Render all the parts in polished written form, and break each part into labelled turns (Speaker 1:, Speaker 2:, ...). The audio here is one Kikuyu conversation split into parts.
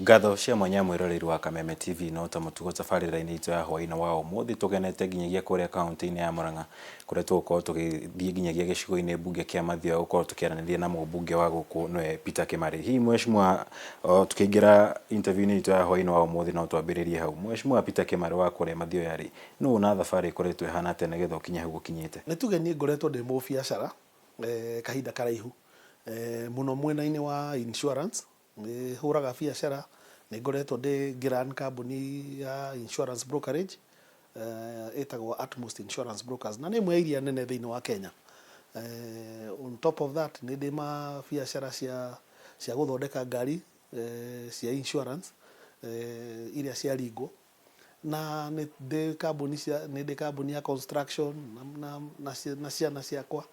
Speaker 1: Ngatho cia mwanya mwĩroreri wa Kameme TV. No ta mũtugo tabarĩra-inĩ itũ ya hwaĩ-inĩ wa ũmũthĩ, tũgenete nginyagia kũrĩa kaunti-inĩ ya Murang'a, kũrĩa tũgũkorwo tũgĩthiĩ nginyagia gĩcigo-inĩ mbunge kĩa Mathioya gũkorwo tũkĩaranĩria na mũmbunge wa gũkũ, nĩwe Peter Kĩmarĩ. Hihi mheshimiwa, tũkĩingĩra interview-inĩ itũ ya hwaĩ-inĩ wa ũmũthĩ, no twambĩrĩrie hau. Mheshimiwa Peter Kĩmarĩ wa kũrĩa Mathioya rĩ, nũ na thabarĩ ĩkoretwo ĩhana atĩa nĩgetha ũkinye hau ũkinyĩte?
Speaker 2: Nĩ tuge niĩ ngoretwo ndĩ mũbiacara kahinda karaihu, mũno mwena-inĩ wa insurance. Nĩ hũraga biacara, nĩ ngoretwo ndĩ ngĩ run kambuni ya insurance brokerage ĩtagwo Utmost Insurance Brokers, na nĩ ĩmwe ya iria nene thĩinĩ wa Kenya. On top of that, nĩ ndĩ mabiacara cia gũthondeka ngari cia insurance iria ciaringwo, na nĩ ndĩ kambuni cia nĩ ndĩ kambuni ya construction na ciana ciakwa.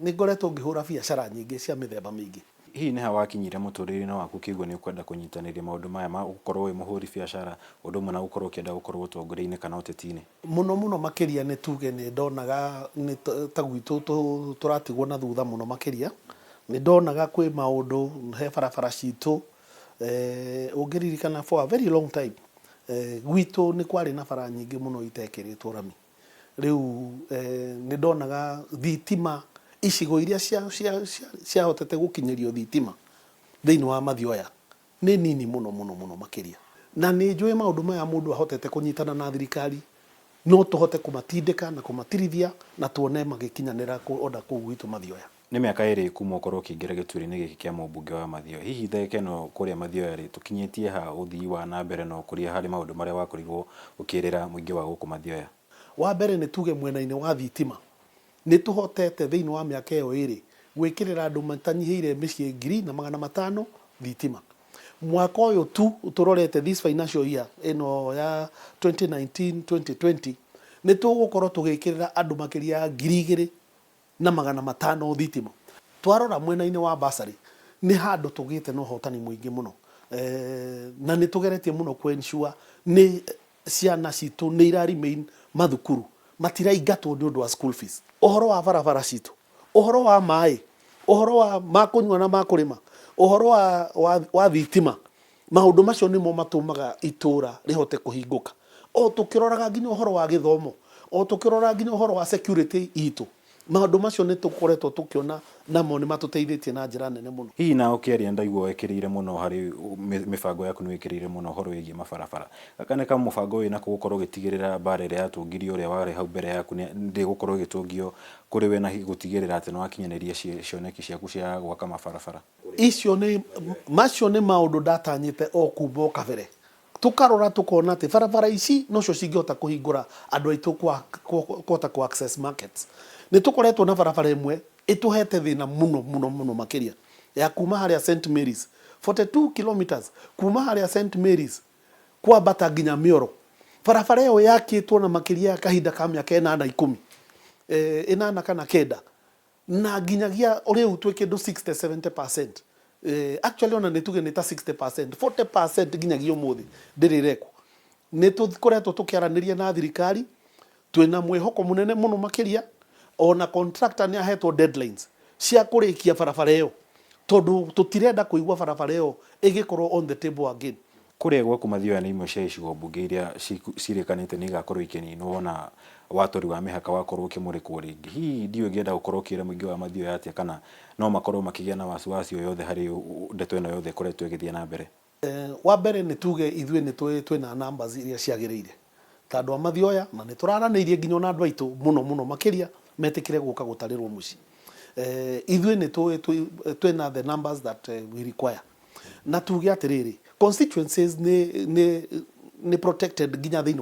Speaker 2: Nĩ ngoretwo ngĩhũra biacara nyingĩ cia mĩthemba mĩingĩ.
Speaker 1: Hihi nĩ ha wakinyire mũtũrĩre-inĩ waku ũkĩigua nĩ ũkwenda kũnyitanĩria maũndũ maya ma gũkorwo wĩ mũhũri biacara, ũndũ ũmwe na gũkorwo ũkĩenda gũkorwo ũtongoria-inĩ kana ũteti-inĩ?
Speaker 2: Mũno mũno makĩria nĩ tuge nĩ ndonaga nĩ ta gwitũ tũratigwo na thutha mũno makĩria. Nĩ ndonaga kwĩ maũndũ he barabara citũ, ũngĩririkana for a very long time gwitũ nĩ kwarĩ na bara nyingĩ mũno itekĩrĩtwo rami. Rĩu nĩ ndonaga thitima icigo iria ciahotete gũkinyĩrio thitima thĩinĩ wa Mathioya nĩ nini mũno mũno mũno makĩria. Na nĩ njũĩ maũndũ maya mũndũ ahotete kũnyitana na thirikari no tũhote kũmatindĩka na kũmatirithia na tuone magĩkinyanĩra ona kũu gwitũ Mathioya.
Speaker 1: Nĩ mĩaka 2 kuma ũkorwo ũkĩingĩra gĩturwa-inĩ gĩkĩ kĩa mũmbunge wa Mathioya. Hihi ndagĩka ĩno kũrĩa Mathioya rĩ, tũkinyĩtie ha ũthii wa na mbere na ũkũria harĩ maũndũ marĩa wakorirwo ũkĩrĩra mũingĩ wa gũkũ Mathioya?
Speaker 2: Wa mbere nĩ tuge mwena-inĩ wa thitima, nĩ tũhotete thĩinĩ wa mĩaka ĩyo 2 gwĩkĩrĩra andũ matanyihĩire mĩciĩ 1500 thitima. Mwaka ũyũ tu tũrorete, this financial year ĩno ya 2019-2020, nĩ tũgũkorwo tũgĩkĩrĩra andũ makĩria ya 2500 thitima. Twarora mwena-inĩ wa bursary, nĩ handũ tũgĩte na ũhotani mũingĩ mũno, na nĩ tũgeretie mũno kũ ensure nĩ ciana citũ nĩ ira remain mathukuru, matiraingatwo nĩ ũndũ wa school fees. Ũhoro wa barabara citũ, ũhoro wa maĩ, ũhoro wa ma kũnyua na ma kũrĩma, ũhoro wa thitima, maũndũ macio nĩmo matũmaga itũra rĩhote kũhingũka. O tũkĩroraga nginya ũhoro wa gĩthomo, o tũkĩroraga nginya ũhoro wa security itũ, maũndũ macio nĩ tũkoretwo tũkĩona namo nĩ matũteithĩtie na njĩra nene mũno.
Speaker 1: Hihi na ũkĩaria ndaigua wĩkĩrĩire mũno harĩ mĩbango yaku, nĩ wĩkĩrĩire mũno ũhoro wĩgiĩ mabarabara. Gaka nĩ kamũbango wĩnako gũkorwo ũgĩtigĩrĩra mbara ĩrĩa yatũngirio ũrĩa warĩ hau mbere yaku ndĩgũkorwo ĩgĩtũngio kũrĩ we, na gũtigĩrĩra atĩ nĩ wakinyanĩria cioneki ciaku cia gwaka mabarabara?
Speaker 2: Icio nĩ macio nĩ maũndũ ndatanyĩte o kuma o kabere. Tũkarora tũkona atĩ barabara ici nocio cingĩhota kũhingũra andũ aitũ kũhota kũ access markets. Nĩ tũkoretwo na barabara ĩmwe ĩtũhete thĩna mũno mũno mũno makĩria, ya kuma harĩa St Mary's, 42 kilometers kuma harĩa St Mary's kwambata nginya Mĩoro. Barabara ĩyo yakĩtwo na makĩria ya kahinda ka mĩaka 8, 10, 8 kana 9, na nginyagia rĩu twĩ kĩndũ 60 70%. Actually ona nĩ tuge nĩ ta 60%, 40% nginyagia ũmũthĩ ndĩrĩ ĩrekwo. Nĩ tũkoretwo tũkĩaranĩria na thirikari, twĩna mwĩhoko mũnene mũno makĩria, ona contractor nĩ ahetwo deadlines cia kũrĩkia barabara ĩyo, tondũ tũtirenda kũigua barabara ĩyo ĩgĩkorwo on the table again.
Speaker 1: Kũrĩa gwaku Mathioya nĩ imwe cia icigo mbunge iria ciĩrĩkanĩte nĩ igakorwo ikĩninwo na watũri wa mĩhaka wakorwo ũkĩmũrĩkwo rĩngĩ. Hihi ndiũĩ ũngĩenda gũkorwo ũkĩra mũingĩ wa Mathioya atĩa, kana no makorwo makĩgĩa na wasiwasi o yothe harĩ ndeto ĩno yothe ĩkoretwo ĩgĩthiĩ na mbere?
Speaker 2: Wa mbere nĩ tuge ithuĩ nĩ twĩna numbers iria ciagĩrĩire ta andũ a Mathioya, na nĩ tũraranĩirie nginya ona andũ aitũ mũno mũno makĩria metĩkĩre gũka gũtarĩrwo mũciĩ. Ithuĩ nĩ tũĩ twĩna the numbers that we require, na tuge atĩrĩrĩ, constituencies nĩ protected nginya thĩinĩ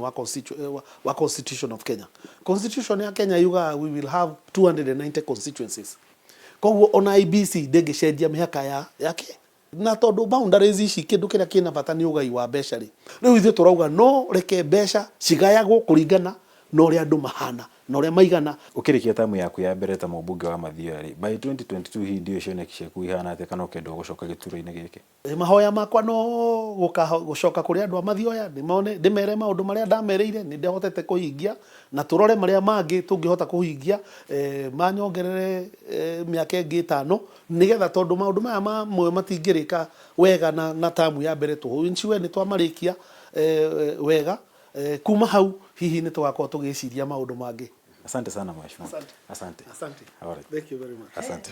Speaker 2: wa Constitution of Kenya. Constitution ya Kenya yugaga we will have 290 constituencies, koguo ona IEBC ndĩngĩcenjia mĩhaka ya yake, na tondũ boundaries ici kĩndũ kĩrĩa kĩna bata nĩ ũgai wa mbeca rĩ, rĩu ithuĩ tũrauga no reke mbeca cigayagwo kũringana na ũrĩa andũ mahana. Na ũrĩa maigana.
Speaker 1: Ũkĩrĩkia tamu yaku ya mbere ta mũmbunge wa Mathioya rĩ, by 2022 hihi ndiũĩ cioneki ciaku ihana atĩa kana ũkenda gũcoka gĩturwa-inĩ gĩkĩ?
Speaker 2: Mahoya makwa no gũcoka kũrĩ andũ a Mathioya ndĩmone ndĩmere maũndũ marĩa ndamerĩire nĩ ndĩhotete kũhingia na tũrore marĩa mangĩ tũngĩhota kũhingia manyongerere mĩaka ĩngĩ ĩtano nĩgetha tondũ maũndũ maya mamwe matingĩrĩka wega na tamu ya mbere tũ ensure nĩ twamarĩkia wega. Kuma hau hihi nĩ tũgakorwo tũgĩciria maũndũ mangĩ.
Speaker 1: Asante sana mheshimiwa.
Speaker 2: Asante.
Speaker 1: Asante.
Speaker 2: Asante.
Speaker 1: All right.
Speaker 2: Thank you very much.
Speaker 1: Asante.